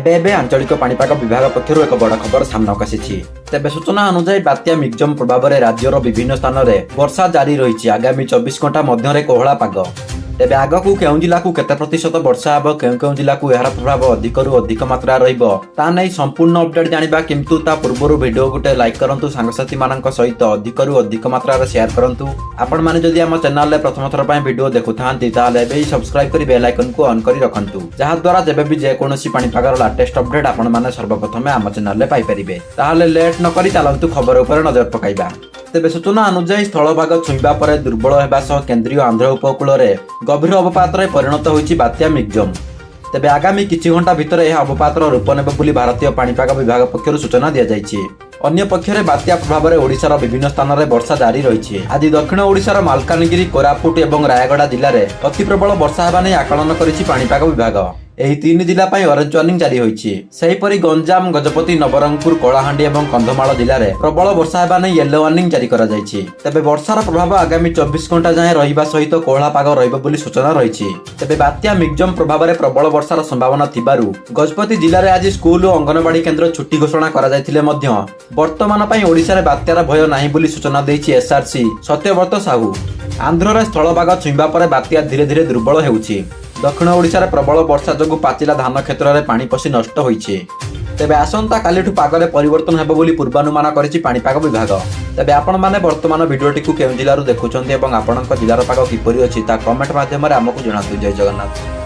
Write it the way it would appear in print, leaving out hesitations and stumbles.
ଏବେ ଏବେ ଆଞ୍ଚଳିକ ପାଣିପାଗ ବିଭାଗ ପକ୍ଷରୁ ଏକ ବଡ଼ ଖବର ସାମ୍ନାକୁ ଆସିଛି। ତେବେ ସୂଚନା ଅନୁଯାୟୀ, ବାତ୍ୟା ମିଗ୍ଜମ ପ୍ରଭାବରେ ରାଜ୍ୟର ବିଭିନ୍ନ ସ୍ଥାନରେ ବର୍ଷା ଜାରି ରହିଛି। ଆଗାମୀ 24 ଘଣ୍ଟା ମଧ୍ୟରେ କୋହଳା ପାଗ। ତେବେ ଆଗକୁ କେଉଁ ଜିଲ୍ଲାକୁ କେତେ ପ୍ରତିଶତ ବର୍ଷା ହେବ, କେଉଁ କେଉଁ ଜିଲ୍ଲାକୁ ଏହାର ପ୍ରଭାବ ଅଧିକରୁ ଅଧିକ ମାତ୍ରା ରହିବ, ତା ନେଇ ସମ୍ପୂର୍ଣ୍ଣ ଅପଡେଟ୍ ଜାଣିବା। କିନ୍ତୁ ତା ପୂର୍ବରୁ ଭିଡ଼ିଓ ଗୋଟେ ଲାଇକ୍ କରନ୍ତୁ, ସାଙ୍ଗସାଥିମାନଙ୍କ ସହିତ ଅଧିକରୁ ଅଧିକ ମାତ୍ରାରେ ସେୟାର କରନ୍ତୁ। ଆପଣମାନେ ଯଦି ଆମ ଚ୍ୟାନେଲରେ ପ୍ରଥମ ଥର ପାଇଁ ଭିଡ଼ିଓ ଦେଖୁଥାନ୍ତି, ତାହେଲେ ଏବେ ହିଁ ସବସ୍କ୍ରାଇବ୍ କରି ବେଲ୍ ଆଇକନ୍କୁ ଅନ୍ କରି ରଖନ୍ତୁ, ଯାହାଦ୍ୱାରା ଯେବେ ବି ଯେକୌଣସି ପାଣିପାଗର ଲାଟେଷ୍ଟ ଅପଡେଟ୍ ଆପଣମାନେ ସର୍ବପ୍ରଥମେ ଆମ ଚ୍ୟାନେଲରେ ପାଇପାରିବେ। ତାହେଲେ ଲେଟ୍ ନ କରି ଚାଲନ୍ତୁ, ଖବର ଉପରେ ନଜର ପକାଇବା। ତେବେ ସୂଚନା ଅନୁଯାୟୀ, ସ୍ଥଳଭାଗ ଛୁଇଁବା ପରେ ଦୁର୍ବଳ ହେବା ସହ କେନ୍ଦ୍ରୀୟ ଆନ୍ଧ୍ର ଉପକୂଳରେ ଗଭୀର ଅବପାତରେ ପରିଣତ ହୋଇଛି ବାତ୍ୟା ମିଗ୍ଜମ। ତେବେ ଆଗାମୀ କିଛି ଘଣ୍ଟା ଭିତରେ ଏହା ଅବପାତର ରୂପ ନେବ ବୋଲି ଭାରତୀୟ ପାଣିପାଗ ବିଭାଗ ପକ୍ଷରୁ ସୂଚନା ଦିଆଯାଇଛି। ଅନ୍ୟପକ୍ଷରେ ବାତ୍ୟା ପ୍ରଭାବରେ ଓଡ଼ିଶାର ବିଭିନ୍ନ ସ୍ଥାନରେ ବର୍ଷା ଜାରି ରହିଛି। ଆଜି ଦକ୍ଷିଣ ଓଡ଼ିଶାର ମାଲକାନଗିରି, କୋରାପୁଟ ଏବଂ ରାୟଗଡ଼ା ଜିଲ୍ଲାରେ ଅତି ପ୍ରବଳ ବର୍ଷା ହେବା ନେଇ ଆକଳନ କରିଛି ପାଣିପାଗ ବିଭାଗ। ଏହି ତିନି ଜିଲ୍ଲା ପାଇଁ ଅରେଞ୍ଜ ୱାର୍ଣ୍ଣିଂ ଜାରି ହୋଇଛି। ସେହିପରି ଗଞ୍ଜାମ, ଗଜପତି, ନବରଙ୍ଗପୁର, କଳାହାଣ୍ଡି ଏବଂ କନ୍ଧମାଳ ଜିଲ୍ଲାରେ ପ୍ରବଳ ବର୍ଷା ହେବା ନେଇ ୟେଲୋ ୱାର୍ଣ୍ଣିଂ ଜାରି କରାଯାଇଛି। ତେବେ ବର୍ଷାର ପ୍ରଭାବ ଆଗାମୀ 24 ଘଣ୍ଟା ଯାଏଁ ରହିବା ସହିତ କୋହଳା ପାଗ ରହିବ ବୋଲି ସୂଚନା ରହିଛି। ତେବେ ବାତ୍ୟା ମିଗ୍ଜମ ପ୍ରଭାବରେ ପ୍ରବଳ ବର୍ଷାର ସମ୍ଭାବନା ଥିବାରୁ ଗଜପତି ଜିଲ୍ଲାରେ ଆଜି ସ୍କୁଲ ଓ ଅଙ୍ଗନବାଡି କେନ୍ଦ୍ର ଛୁଟି ଘୋଷଣା କରାଯାଇଥିଲେ ମଧ୍ୟ ବର୍ତ୍ତମାନ ପାଇଁ ଓଡ଼ିଶାରେ ବାତ୍ୟାର ଭୟ ନାହିଁ ବୋଲି ସୂଚନା ଦେଇଛି ଏସ୍ଆରସି ସତ୍ୟବ୍ରତ ସାହୁ। ଆନ୍ଧ୍ରରେ ସ୍ଥଳଭାଗ ଛୁଇଁବା ପରେ ବାତ୍ୟା ଧୀରେ ଧୀରେ ଦୁର୍ବଳ ହେଉଛି। ଦକ୍ଷିଣ ଓଡ଼ିଶାରେ ପ୍ରବଳ ବର୍ଷା ଯୋଗୁଁ ପାଚିଲା ଧାନ କ୍ଷେତ୍ରରେ ପାଣି ପଶି ନଷ୍ଟ ହୋଇଛି। ତେବେ ଆସନ୍ତା କାଲିଠୁ ପାଗରେ ପରିବର୍ତ୍ତନ ହେବ ବୋଲି ପୂର୍ବାନୁମାନ କରିଛି ପାଣିପାଗ ବିଭାଗ। ତେବେ ଆପଣମାନେ ବର୍ତ୍ତମାନ ଭିଡ଼ିଓଟିକୁ କେଉଁ ଜିଲ୍ଲାରୁ ଦେଖୁଛନ୍ତି ଏବଂ ଆପଣଙ୍କ ଜିଲ୍ଲାର ପାଗ କିପରି ଅଛି, ତା କମେଣ୍ଟ ମାଧ୍ୟମରେ ଆମକୁ ଜଣାନ୍ତୁ। ଜୟ ଜଗନ୍ନାଥ।